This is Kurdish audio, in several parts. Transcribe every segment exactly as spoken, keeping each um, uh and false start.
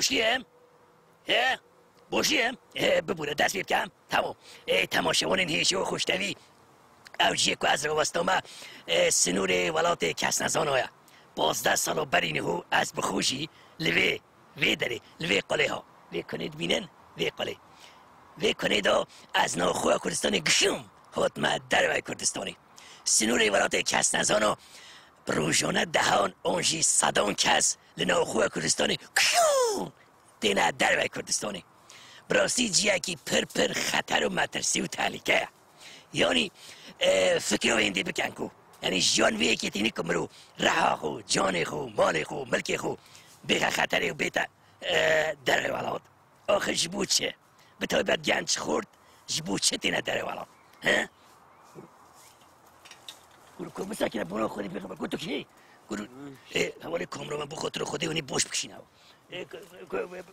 Boşî em? He? Boşî em? He, bibûre, dest pê bikem. Tamam. Ê, temaşevanên hêja û xweştevî. Ew jiyê ku ez rawestame, e, sinûrê welatê kesnezana ye. Pazdeh sala berî niho ez bi xwe jî li vê, vê derê, li vê qulê ha. Vê kunê dibînin, vê qulê. Vê kunê de ez navxweya Kurdistanê gişim, hatime dervey Kurdistanê. Sinûrê welatê kesnezana bi rojane dehan an jî sedan kes li navxweya Kurdistanê gişim. Têne dervey Kurdistanê. Bi rastî ciyekî pir pir xeter û metirsî û tehlîke ye. Yanî, e, fikra hêndî bikin ku, yanî jiyan vê yekê tînî ku mirov reha xwe, canê xwe, malê xwe, milkê xwe bêxe xeterê û bête, e, dervey welat. Axir ji bo çi? Bi taybet genç xurt ji bo çi têne dervey welat? He? Kuru, kuru, bisekine, bona Xwedê pêxember. Kuru, tu kî? Kuru, e, hevalê kameraman, bo xatirê Xwedê hûnê boş bikişîne. E, ku, ku, e,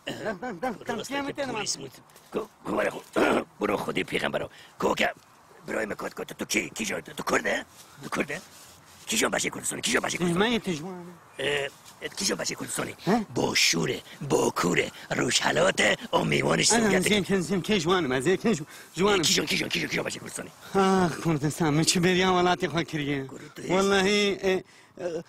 Dem, dem, dem, kuru, dem, rasteke kiyame têne man. Polis mut. Ku, ku, were xwe, bona Xwedê pêxember. Koke, birayê me, kot, kot, tu kî, kîjan, tu, tu Kurd e? Tu Kurd e? Kîjan beşê Kurdistanê, kîjan beşê Kurdistanê? Tijmanê, tijmanê. E, e, kîjan beşê Kurdistanê? He? Başûr e, Bakur e, Rojhelat e, a mêwan e, Ana, Sovyet e. Zêm, zêm, kê ji wan im, ez ê kê ji, ji wan im. E, kîjan, kîjan, kîjan, kîjan beşê Kurdistanê? Ah, Kurdistan, min çi bêriya welatê xwe kiriye. Kuru, tu hêj. Wellahî, e, e,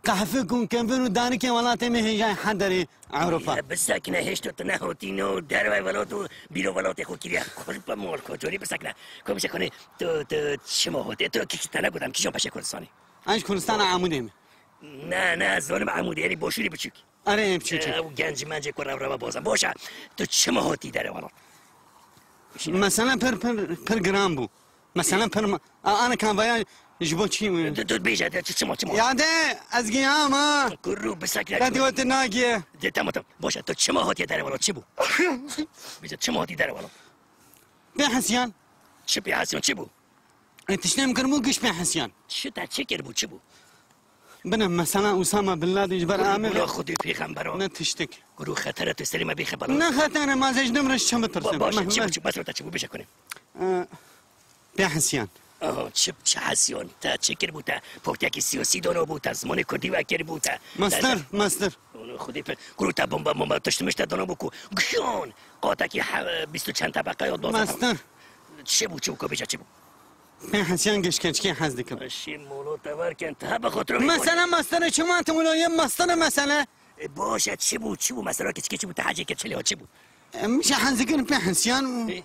qehfik û kevir û danikê welatê me hêjayê hederê Ewropa. Ya, bisekine, hêşta tu nehatî no dervey welat û bîro welatê xwe kiriye. Kurban mal kocorî bisekine. Komşe xanê, tu, tu çima hotî? Tu kî te negotam, kîjan beşê Kurdistanê? Ez ji Kurdistana Amûdê me. Ne, ne, ez zanim Amûdê, yanî Başûrê biçûk. Erê, em çûçe. Ew genc mencê ku rev reva bazan. Boş e, tu çima hotî dervey welat? Mesela pir, pir, pir giran bû. Mesela pir ma-, a, ana kanvaya ji bo çi wê? Tu, tu bêje, tu çima, çima? Ya de, ez giyama. Kuru, bisekine. Te digotin nagiye. De, tamam, tamam. Boş e, tu çima hotî dervey welat, çi bû? Bêje, çima hotî dervey welat? Pê hesiyan. Çi pê hesiyan, çi bû? E, tiştê min kiribû giş pê hesiyan. Çi te çi kiribû, çi bû? Bine, mesela Usama Bin Laden ji ber Amê. Guru Xwedê pêxembera. Ne tiştik. Guru xetere tu serê me bêxe bela. Ne xetere, ma ez ji dim re çi bitirsim. Ba-, baş e, çi bû, çi, mesela te çi bû, bêje kunê? E, pê hesiyan. Aha, çi, çi hesiyan? Te çi kiribû te? Partiyekî siyasî dana bû, te zimanê kurdî vekiribû te? Mastir, mastir. Onu Xwedê pê. Guru te bomba, bomba, tişt mişt te dana bû ku giyan. Qatekî he-, bîst û çend tebeqe ya dozdeh. Mastir. Çi bû, çi bû, ka bêje çi bû? Pê hesiyan gişkeçkê hez dikim. Şî molo te verken, te hebe xotro. Mesela mastene çima te wilo ye mastene mesele? E, boş e, çi bû, çi bû, mesela keçkê çi bû, te hecê ke çi lê çi bû? E, min şe hez dikin pê hesiyan û, e,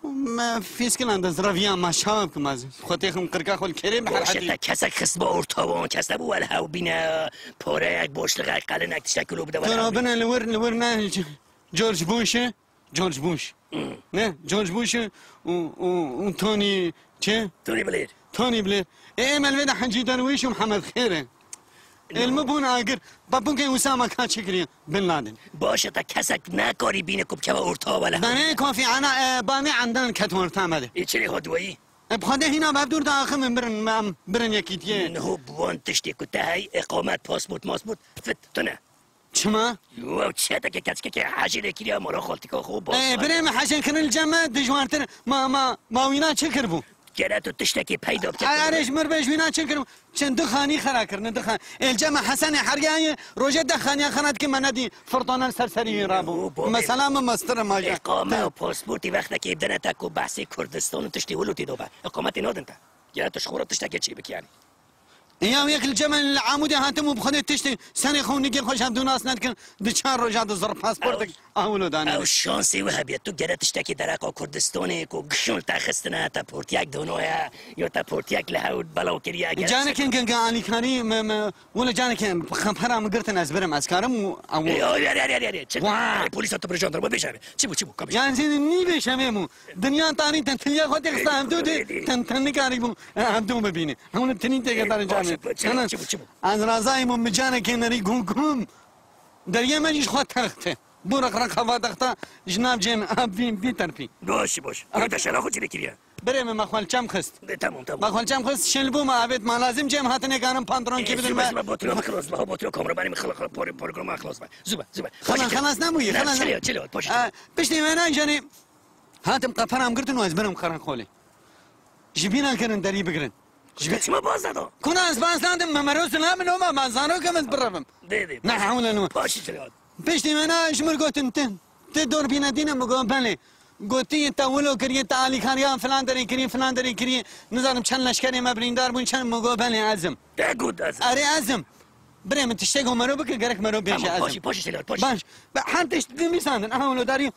û me fîskilan de ziraviya ma şawab kim az. Xotê xim qirka xol kerê me her hadi. Boş e, te kesek xist ba ortawan, kes nebû wel hew bîne, poreyek, boşluğek, qalinek, tiştek kilo bide wel hew bîne. Bine li wir, li wir ne, George Bush e. George Bush. Hmm. Ne? George Bush û, û, û Tony çi? Tony Blair. Tony Blair. E, em el vê de Hecî Derwîş û Mihemed Xêr e. No. El mi bûn agir. Babûkê Usama ka çi kiriye? Bin Laden. Baş e, te kesek nekarî bîne ku bikeve orta wele. Bane kafî ana, e, bamê endan ket orta me de. E, çi lê hot weyî? E, bi Xwedê hîna me dûr da axim birin, em birin yekîtiyê. Niho bi wan tiştê ku te hey, iqamet, pasport, masport, fit, tune. Çima? Yo, çeteke keçkeke hecî lê kiriya mala xaltika xwe, bas. Ê, birê min hecên kirin li cem me dijwartir. Ma, ma, ma wîna çi kiribû? Gere tu tiştekî peyda bike. Ay, erê ji mir bê ji wîna çi kiribû? Çend du xanî xera kirine, du xan-, ê, li cem me Hesenê Hergeyayê, rojê deh xaniya xera dike me nedî firtonen ser serî wî rabû. Yo, bo, mesela min mestir e ma jî. Îqame û pasportî wextekê bidine te ku behsê Kurdistan û tiştê wilo tê dobe. Îqametê nadin te. Gere tu ji xwe re tiştekê çê bike yanî. Ya yek li cem me li Amûdê hatim û bi Xwedê tiştê serê xwe û nigê xwe ji hevdû nas nedikin, di çar roja de zir pasportek a wilo dane. Ew şansê wî hebiye. Tu gere tiştekî dereqa Kurdistanê ku gişûn te xistine, te portiyek donoye, ya te portiyek li hew belaw kiriye. Gere canekin ge, ge alîkarî me, me, wilo canekin xempera min girtin ez birim, ez karim û ew. Yo, yo, yo, yo, yo, yo. Çi? Wa. Polîsa tu bir jandarma bêje. Çi bû, çi bû? Ka bêje. Yani seni nî bêşemê bû. Dinya tarî te tiliya xwe tê xista hevdû de, te, te nikarîbû hevdû bibînî. Hewne tinî têke tarî canê. Çi bû, çi bû, çi bû? Ez razayî bûm bi canekê nerî gû gûm. Deriyê me jî ji xwe text e. Bû req req heva texta ji nav cem a vî, vî terpî. Baş, baş. Te şera xwe çi lê kiriye? Birê min me xwe li çem xist. E, tamam, tamam. Me xwe li çem xist, şil bû me avêt ma lazim cem hatinê karin pantolon kê bidin me. Zû be, zû be, botiro min xilas be, botiro kameramanê min xila, xila, por-, programa xilas be. Zû be, zû be. Xelas, xelas nebûye, xelas nebûye. Çi lê, baş. Piştî wêna canê Hatim qeperam girtin û ez birim qereqolê. Ji bîna kirin derî bigirin. Ji ber çima baz neda? Kuna ez baz nadim, me mero zilam in, oma me zano ke min birevim. Dê, dê. Ne hewle nû. Paşî çile hat. Piştî me na ji mir gotin, ti, ti dor bîne dîne, mi got belê. Gotî te wilo kiriye, te alîkariya filan derê kiriye, filan derê kiriye. Nizanim çend leşkerê me birîndar bûn, çend, mi got belê ez im. Te got ez im. Erê ez im. Birê min tiştê got mero bike, gerek mero bêje. Tamam, ez im. Paşî, paşî çile hat, paşî. Baş. Be, her tişt dimîsandin, aha wilo darî.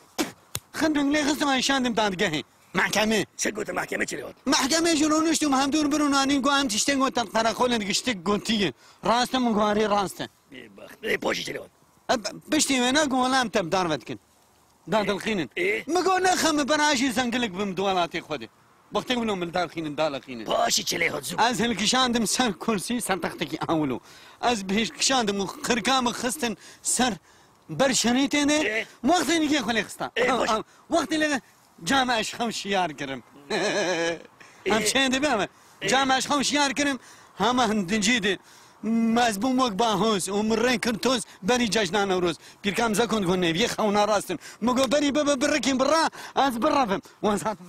Xindim lê xistim, an şandim dadgehê. Mahkemê. Çi gotin mahkemê çi lê hat? Mahkemê jî roniştim, hem dûr bir û nanîn got, em tiştên got, te qereqolê digiştik gotiye. Rast e, min got, erê rast e. Ê bax, ê paşî çi lê hat? E, piştî wêna got, wela em te bi dar ve dikin. Dadilxînin. Ê? Mi got, nexeme, bera jî zengilik bim di welatê xwe de. Wextê wilo min dadixînin, dalixînin. Paşî çi lê hat zû? Ez hilkişandim ser kursî, ser textekî awilo. Ez hilkişandim û xirka min xistin ser ber şerîtê de. Ê? Wextê nîgê xwe lê xista. Ê, baş. Wextê lê Cam eşxew şiyar kirim. Em Ê. Çê dibe me. Ê. Cam eşxew şiyar kirim. Hema hindicî di. Ez bûm wek bahoz û min rê kir toz berî cejna Newroz. Pîrka min zekon got, nêviyê xewna rast in. Min got, berî bibe birikîn bira, ez birevim. Wan zaten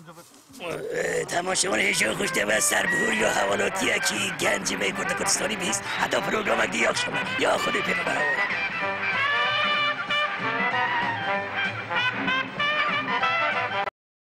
Ee, temaşevan hêja xweş de ve ser bihur ya hevalotiyekî genc me Kurda Kurdistanî bihîst. Heta programek dî yaxşama. Ya Xwedê pê ve.